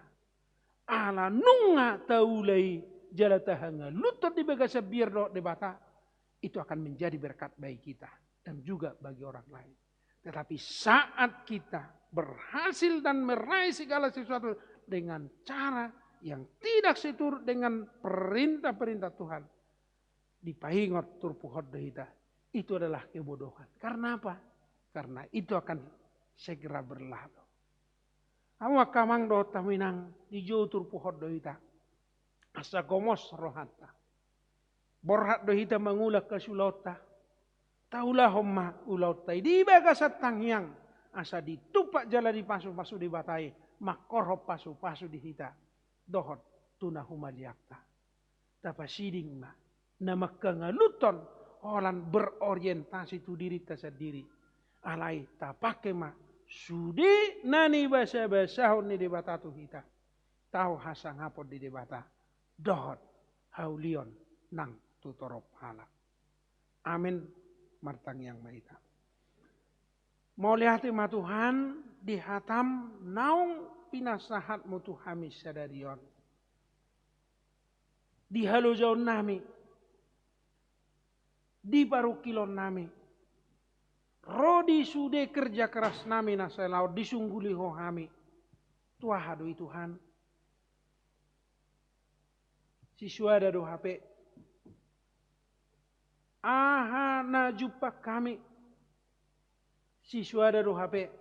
ala nunga taula i jala tahangaluthon di bagasan biar dohot Debata, itu akan menjadi berkat bagi kita dan juga bagi orang lain. Tetapi saat kita berhasil dan meraih segala sesuatu dengan cara yang tidak seturut dengan perintah-perintah Tuhan, dipaingot turpuk on do hita, itu adalah kebodohan. Karena apa? Karena itu akan segera berlalu. Hamu angka amang dohot hamu inang, dijou turpuk on do hita, asa gomos rohanta. Borhat do hita mangula angka siulaonta. Taulahon ma ulaonta i di bagasan tangiang, asa ditumpak jala dipasupasu Debata i, mangkorhon pasupasu di hita dohot tu na humaliangta. Tapasiding ma na manghangaluthon holan berorientasi tu dirinta sandiri. Alai tapangke ma sude na nibasabasahon ni Debata tu hita, tau hasangapon di Debata dohot haulion nang tu torop halak. Amen. Martangiang ma hita. Mauliate ma Tuhan, di hatam naung pinasahatmu tu hami sadari on, di halojaonnami, di parungkilonnami, ro di sude kerja kerasnami na sai laon disungguli Ho hami. Tu aha do i Tuhan? Sisuada do hape aha na jumpang hami, sisuada do hape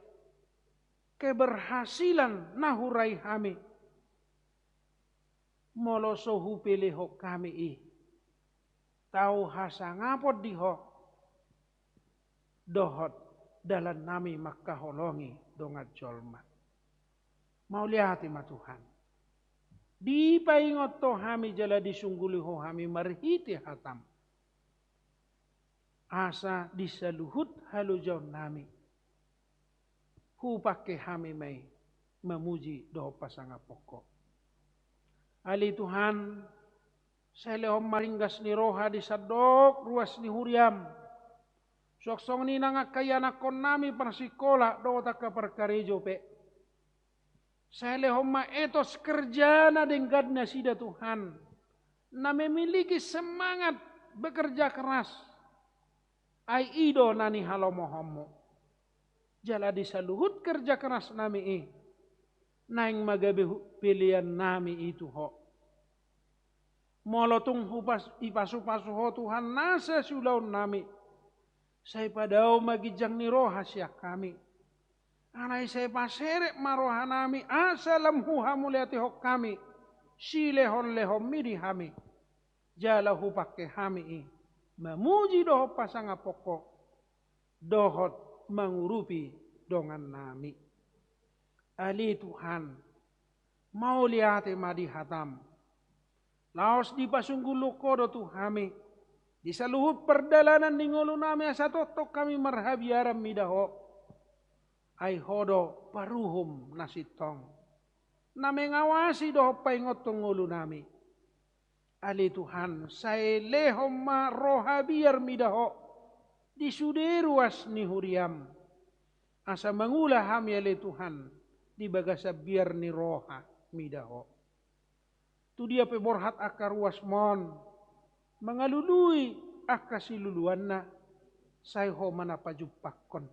keberhasilan na hurai hami, molo so hupelehon hami i, tau hasangapon di Ho dohot dalannami mangkaholongi dongan jolma. Mauliate ma Tuhan, dipaingot Ho hami jala disungguli Ho hami marhite hatam, asa di saluhut halojaonnami hupangke hami ma i mamuji dohot pasangaphon Ho. Ale Tuhan, sai lehon ma ringgas ni roha di sandok ruas ni huriam. Suang songon i nang angka ianakhonnami parsikola dohot angka parkarejo pe, sai lehon ma etos kerja na denggan nasida Tuhan, na memiliki semangat bekerja keras. Ai i do na nihalomohonmu. Jala di saluhut kerja kerasnami i, naeng ma gabe hu-, peleannami i tu Ho. Molo tung hupas-, ipasupasu Ho Tuhan nasa siulaonnami, sai padao ma ginjang ni roha sian hami. Alai sai paserep ma rohanami asa lam huhamauliatehon hami silehonlehonmi di hami. Jala hupangke hami i mamuji dohot pasangaphon Ho dohot mangurupi dongannami. Ale Tuhan, mauliate ma di hatam. Laos dipasunggulluk Ho do tu hami di saluhut pardalanan ni ngolunami asa tongtong hami marhabiaran mida Ho. Ai Ho do paruhum na sintong, na mengawasi dohot paingothon ngolunami. Ale Tuhan, sai lehon ma roha biar mida Ho di sude ruas ni huriam, asa mangula hami ale Tuhan di bagasan biar ni roha mida Ho. Tu dia pe borhat angka ruasmon mangalului angka siluluanna, sai Ho ma na pajumpangkon.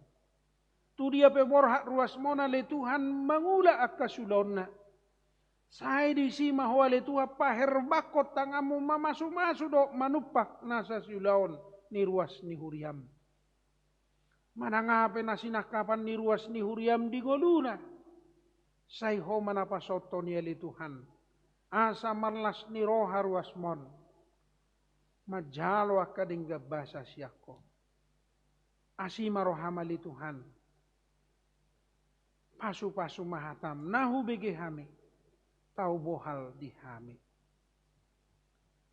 Tu dia pe borhat ruasmon ale Tuhan mangula angka siulaonna, sai disi ma Ho ale Tuhan paherbangkon tanganmu mamasumasu dohot manumpak nasa siulaon ni ruas ni huriam. Manang aha pe na sinangkapan ni ruas ni huriam di ngoluna, sai Ho ma na pasaothon i ale Tuhan, asa marlas ni roha ruasmon manjalo angka denggan basa sian Ho. Asi ma roham ale Tuhan. Pasupasu ma hatam na hubege hami, tau bohal di hami.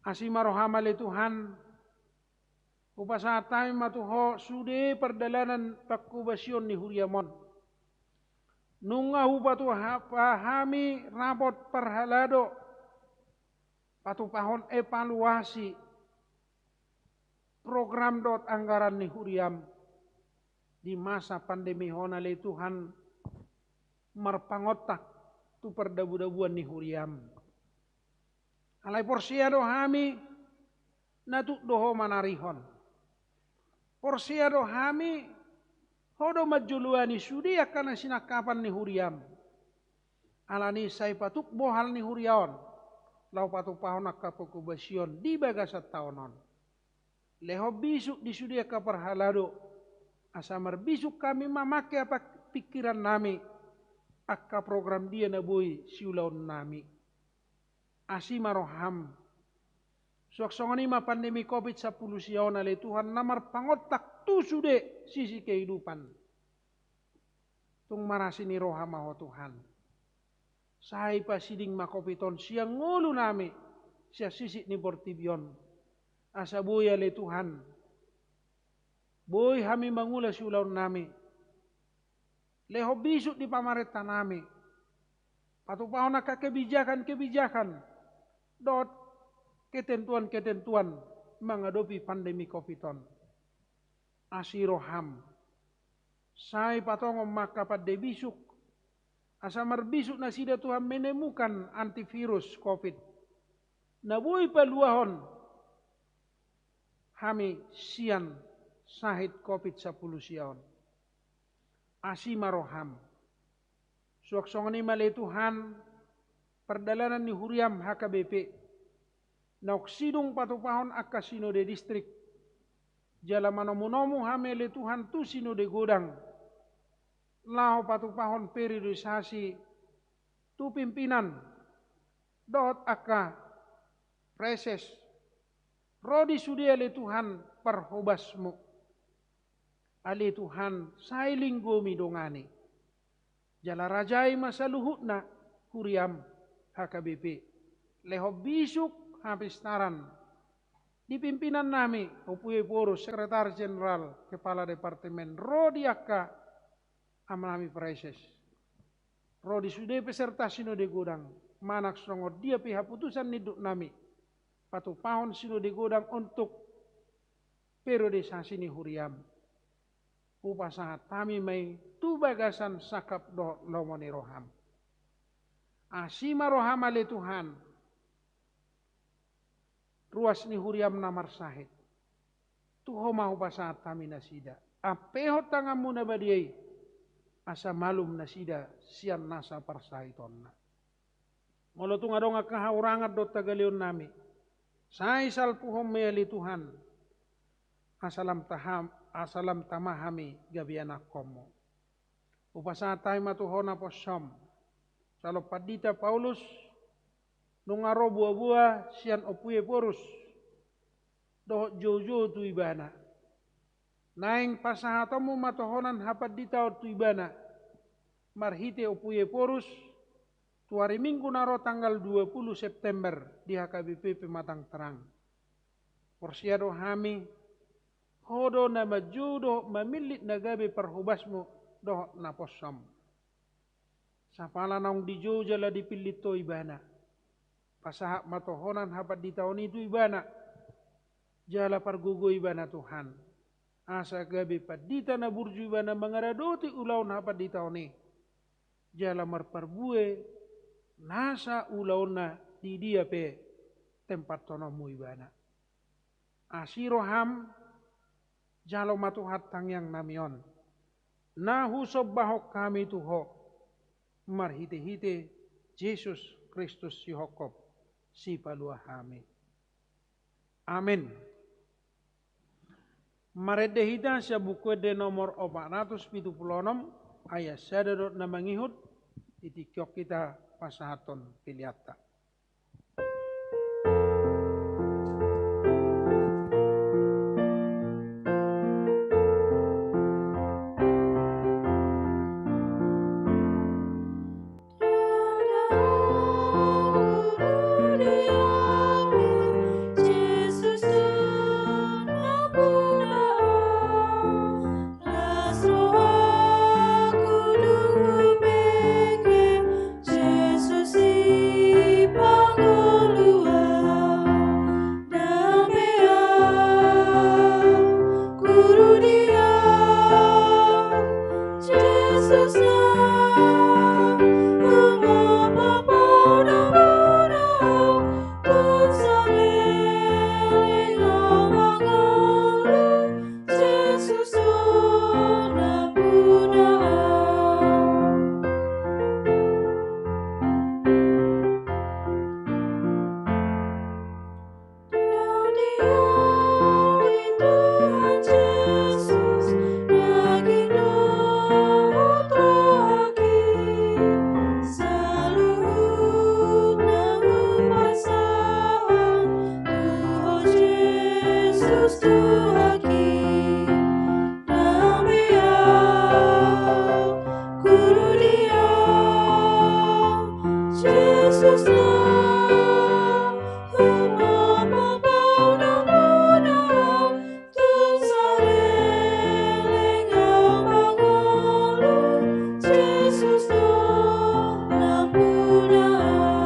Asi ma roham ale Tuhan. Hupasahat hami ma tu Ho sude pardalanan pangkobasion ni huriam on. Nunga hupatupa hami rapot parhalado patupahon evaluasi program dohot anggaran ni huriaM di masa pandemi on, ale Tuhan, marpangontak tu pardabudabuan ni huriaM. Alai porsea do hami, na tuk do Ho manarihon. Porsea do hami, Ho do manjoloani sude angka na sinangkapan ni huriaM. Alani sai patuk bohal ni huria on, laho patupahon angka parhobasion di bagasan taon on. Lehon bisuk di sude angka parhalado, asa marbisuk hami mamangke angka pingkirannami, angka program dia na boi siulaonnami. Asi ma rohaM. Suang songon i ma pandemi covid sampulu sia on, ale Tuhan, na marpangontak tu sude sisi kehidupan. Tung marasi ni roha ma Ho, Tuhan. Sai pasiding ma covid on sian ngolunami, sian sisik ni portibi on. Asa boi, ale Tuhan, boi hami mangula siulaonnami. Lehon bisuk di pamarentanami, patupahon angka kebijakan-kebijakan dohot ketentuan-ketentuan mangadopi pandemi covid on. Asi rohaM. Sai patongon ma angka pande bisuk, asa marbisuk nasida, Tuhan, menemukan antivirus covid na boi paluahon hami sian sahit covid sampulu sia on. Asi ma rohaM. Suang songon i ma, ale Tuhan, pardalanan ni huriaM H K B P, naung sidung patupahon angka sinode distrik. Jala manomunomu hami, ale Tuhan, tu sinode godang, laho patupahon periodisasi tu pimpinan dohot angka praeses. Ro di sude, ale Tuhan, parhobasMu. Ale Tuhan, sai linggomi, dongani. Jala rajai ma saluhutna huriaM H K B P. Lehon bisuk hapistaran di pimpinannami, Ompu Ephorus, Sekretaris Jenderal, Kepala Departemen, ro di angka amanami praeses, ro di sude peserta sinode godang, manang songon dia pe haputusan ni induknami patupahon sinode godang untuk periodisasi ni huriaM. Hupasahat hami ma i tu bagasan sangkap dohot lomo ni rohaM. Asi ma rohaM, ale Tuhan, ruas ni huriaM na marsahit. Tu Ho ma hupasahat hami nasida. Ampehon tanganMu na badia i, asa malum nasida sian nasa parsahitonna. Molo tung adong angka hahurangan dohot hagaleonnami, sai salpuhon ma i, ale Tuhan, asa lam taha-, asa lam tama hami gabe anakkonMu. Hupasahat hami ma tu Ho napossoM. Jala pandita Paulus, nunga ro boaboa sian Ompu Ephorus dohot joujou tu ibana. Naeng pasahatonMu ma tohonan hapanditaon tu ibana marhite Ompu Ephorus, tu ari Minggu na ro tanggal dua puluh September di H K B P Pematang Terang. Porsea do hami, Ho do na manjou dohot mamillit na gabe parhobasMu dohot napossoM. Sapala naung dijou jala dipillit Ho ibana, pasahat ma tohonan hapanditaon i tu ibana, jala pargogoi ibana, Tuhan, asa gabe pandita na burju ibana mangaradoti ulaon hapanditaon i, jala marparbue nasa ulaonna di dia pe tempathononMu ibana. Asi rohaM, jalo ma, Tuhan, tangiangnami on, na husombahon hami tu Ho, marhitehite Jesus Kristus, sihophop Sipalua hami. Amen. Marende hita sian Buku Ende nomor opat ratus pitu pulu onom, ayat sada dohot na mangihut. Di tingki on hita pasahathon peleanta.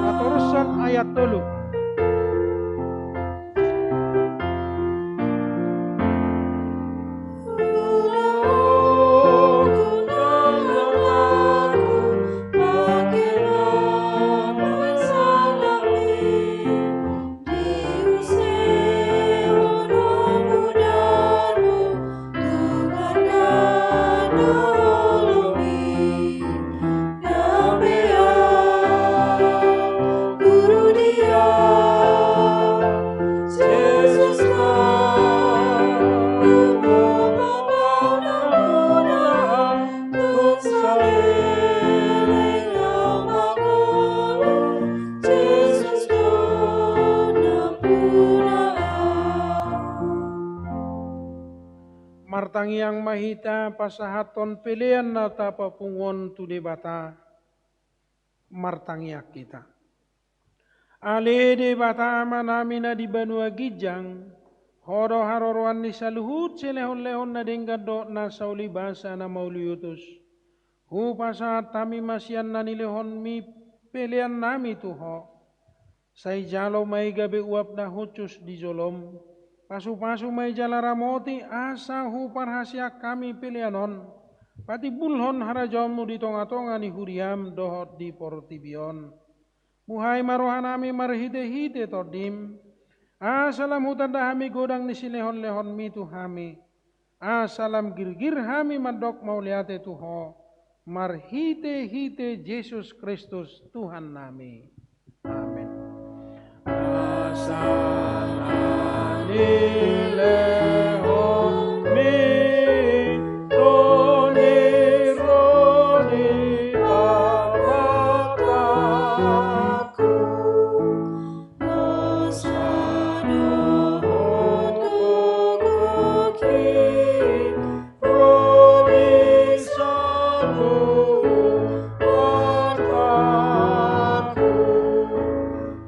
Hatorushon ayat tolu. Martangiang ma hita pasahathon pelean na tapapungu on tu Debata. Martangiang hita. Ale Debata Amanami na di banua ginjang, Ho do haroroan ni saluhut silehonlehon na denggan dohot na saulibasa na mauliutus. Hupasahat hami ma sian na nilehonMi peleannami tu Ho. Sai jalo ma i gabe uap na hushus di joloM. Pasupasu ma i jala ramoti asa huparhaseang hami pelean on. Patimbulhon harajaonMu di tongatonga ni huriaM dohot di portibi on. Buhai ma rohanami marhitehite TondiM, asa lam hutanda hami godang ni silehonlehonMi tu hami, asa lam girgir hami mandok mauliate tu Ho, marhitehite Jesus Kristus Tuhannami. Amen. Asa na nilehonMi tondiron i pamatangku, dosa dohot gogo i ro di saluhut artangku,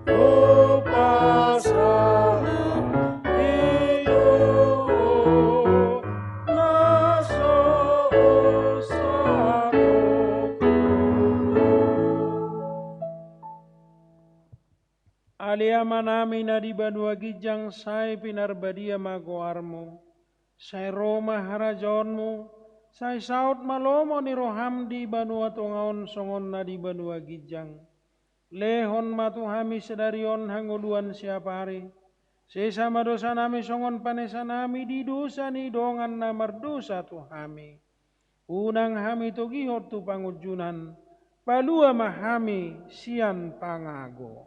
hupasahat i tu Ho na so saluhut. Ale Amanami na di banua ginjang, sai pinarbadia ma goarMu. Sai ro ma harajaonMu. Sai saut ma lomo ni rohaM di banua tonga on songon na di banua ginjang. Lehon ma tu hami sadari on hangoluan siapari. Sesa ma dosanami songon panesanami di dosa ni dongan na mardosa tu hami. Unang hami togihon tu pangunjunan, palua ma hami sian pangago.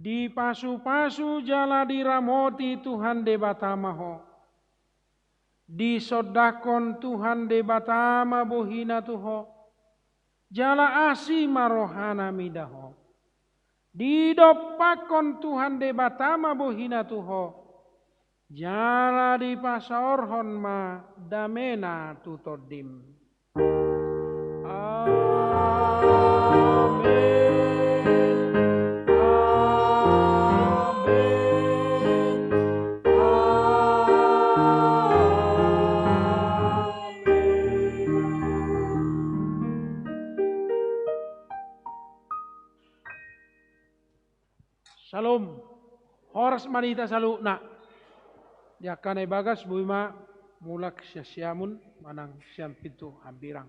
Dipasupasu jala diramoti Tuhan Debata ma ho. Disondangkon Tuhan Debata ma bohina tu ho, jala asi ma rohana mida ho. Didompakkon Tuhan Debata ma bohina tu ho, jala dipasaorhon ma damena tu tondim. Amen. Amen. Amen. Syalom. Horas ma di hita saluhutna. Di angka na ibagas, boi ma mulak sian siamun manang sian pintu hambirang.